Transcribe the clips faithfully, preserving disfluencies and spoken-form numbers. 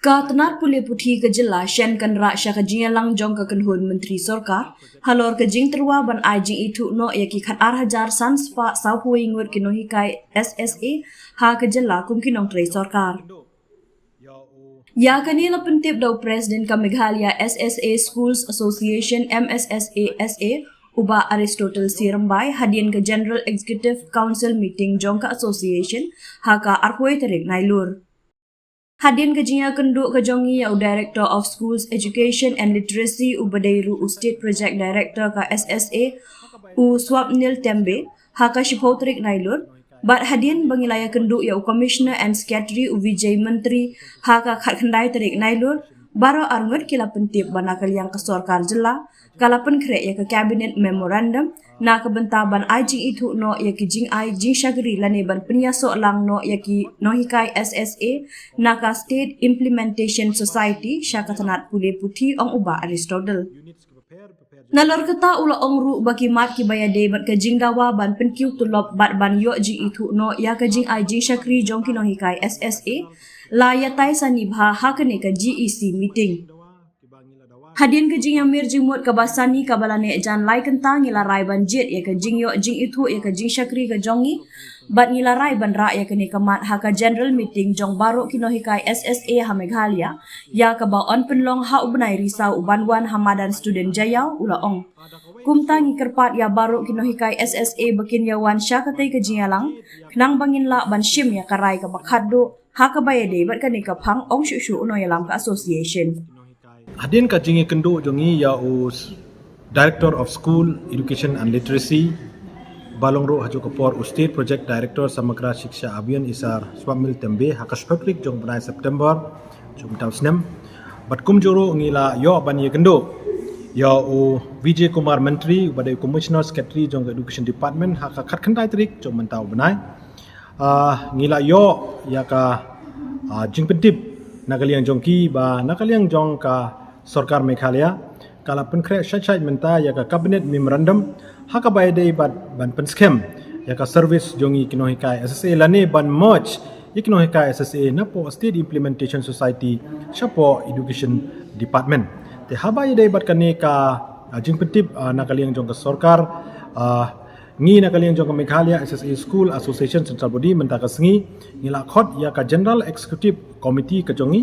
Ka tnat pule puthi ka jylla shen kan rah sha ka jingïalang jong ka kynhun myntri sorkar halor ka jingtyrwa ban ai jingithuh noh ïa ki khat ar hajar san spah saw phew ngut ki nonghikai S S A ha ka jylla kum ki nongtrei sorkar. Ïa kane la pyntip da u President ka Meghalaya S S A Schools Association, M S S A S A, u Bah Aristotle C Rymbai, hadien ka General Executive Council meeting jong ka association ha ka arphew tarik Nailur. Hadien ka jingïakynduh ka jong ngi ïa u Director of Schools Education and Literacy, u ba dei ruh u State Project Director ka S S A, u Swapnil Tembe, ha ka shiphew tarik Nailur, bad hadien ba ngi la ïakynduh ïa u Commissioner and Secretary, u Vijay Mantri, ha ka khatkhyndai tarik Nailur, baroh arngut ki la pyntip ba na ka liang ka sorkar jylla ka la pynkhreh ïa ka Cabinet Memorandum na ka bynta ban ai jingithuh noh ïa ki jingai jingshakri lane ban pynïasoh lang noh ïa ki nonghikai S S A na ka State Implementation Society sha ka tnat pule puthi, ong u Bah Aristotle. Nalor kata u la ong ruh ba ki mat kiba ïadei bad ka jingdawa ban pynkiew tulop bad ban ïoh jingithuh noh ïa ka jingai jingshakri jong ki nonghikai S S A la ïatai sani bha ha kane ka G E C meeting. Hadien ka jingïamir jingmut kaba sani kaba la neh jan lai kynta, ngi la rai ban jied ïa ka jingïoh jingithuh ïa ka jingshakri ka jong ngi bad ngi la rai ban rah ïa kane ka mat ha ka general meeting jong baroh ki nonghikai S S A ha Meghalaya, ïa kaba yn pynlong ha u bnai Risaw uban wan ha madan Student Jaiaw, u la ong. Kumta ngi kyrpad ïa baroh ki nonghikai S S A ba kin ïa wan sha katei ka jingïalang khnang ba ngin lah ban shim ïa ka rai kaba khatduh ha kaba ïadei bad kane ka phang, ong shuh shuh u nongïalam ka association. Hadien ka jingïakynduh jong ngi ïa u Director of School Education and Literacy, ba long ruh ha kajuh ka por u State Project Director Samagra Shiksha Abhiyan, i Sar Swapnil Tembe, ha ka shiphew tarik jong u bnai September jong mynta u snem. Bad kumjuh ruh ngi la ïoh ban ïakynduh ïa u Vijay Kumar Mantri, uba dei Commissioner Secretary jong ka Education Department, ha ka khatkhyndai tarik jong mynta u bnai. Ah, ngi la ïoh ïa ka, ah, jingpyntip na ka liang jong ki ba na ka liang jong ka sorkar Meghalaya ka la pynkhreh shait shait mynta ïa ka Cabinet Memorandum ha kaba ïadei bad ban pynskhem ïa ka service jong ngi ki nonghikai S S A lane ban merge ïa ki nonghikai S S A napoh State Implementation Society shapoh Education Department. Te haba ïadei bad kane ka, ah, jingpyntip, ah, na ka liang jong ka sorkar, ah, ngi na ka liang jong ka Meghalaya S S A School Association Central Body mynta ka sngi ngi la khot ïa ka General Executive Committee ka jong ngi,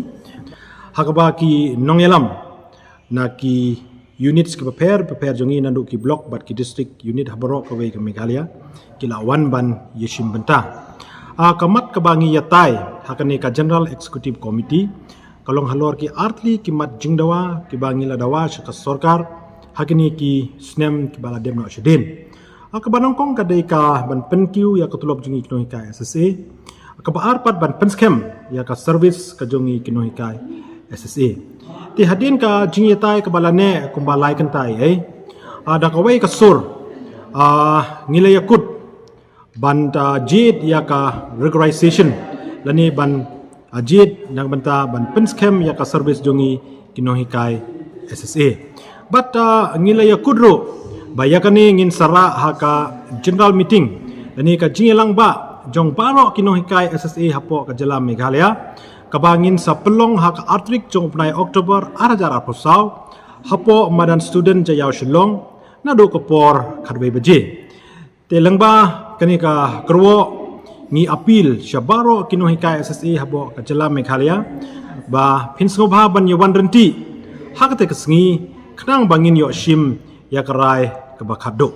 ha kaba ki nongïalam na ki units kiba pher bapher jong ngi naduh ki block bad ki district unit ha baroh kawei ka Meghalaya ki la wan ban ïashim bynta. Ah, ka mat kaba ngi ïatai ha kane ka General Executive Committee ka long halor ki artylli ki mat jingdawa kiba ngi la dawa sha ka sorkar ha kine ki snem kiba la dep noh shadien. Ha kaba nyngkong ka dei ka ban pynkiew ïa ka tulop jong ngi ki nonghikai S S A. Kaba ar pat ban pynskhem ïa ka service ka jong ngi ki nonghikai S S A. Te hadien ka jingïatai kaba la neh kumba lai kynta ei, ah, da kawei ka sur, ah, ngi la ïakut ban, ah, jied ïa ka regularization lane ban, ah, jied na ka bynta ban pynskhem ïa ka service jong ngi ki nonghikai S S A. Bad, ah, ngi la ïakut ruh ba ïa kane ngin sa rah ha ka general meeting lane ka jingïalang ba jong baroh ki nonghikai S S A hapoh ka jylla Meghalaya, kaba ngin sa pynlong ha ka ar tarik jong u bnai October ar hajar arphew saw hapoh madan Student Jaiaw Shillong naduh ka por khatwei baje. Te lyngba kane ka kyrwoh ngi appeal sha baroh ki nonghikai S S A hapoh ka jylla Meghalaya ba phin sngewbha ban ïa wan ryntih ha kata ka sngi khnang ba ngin ïoh shim ïa ka rai kaba khatduh.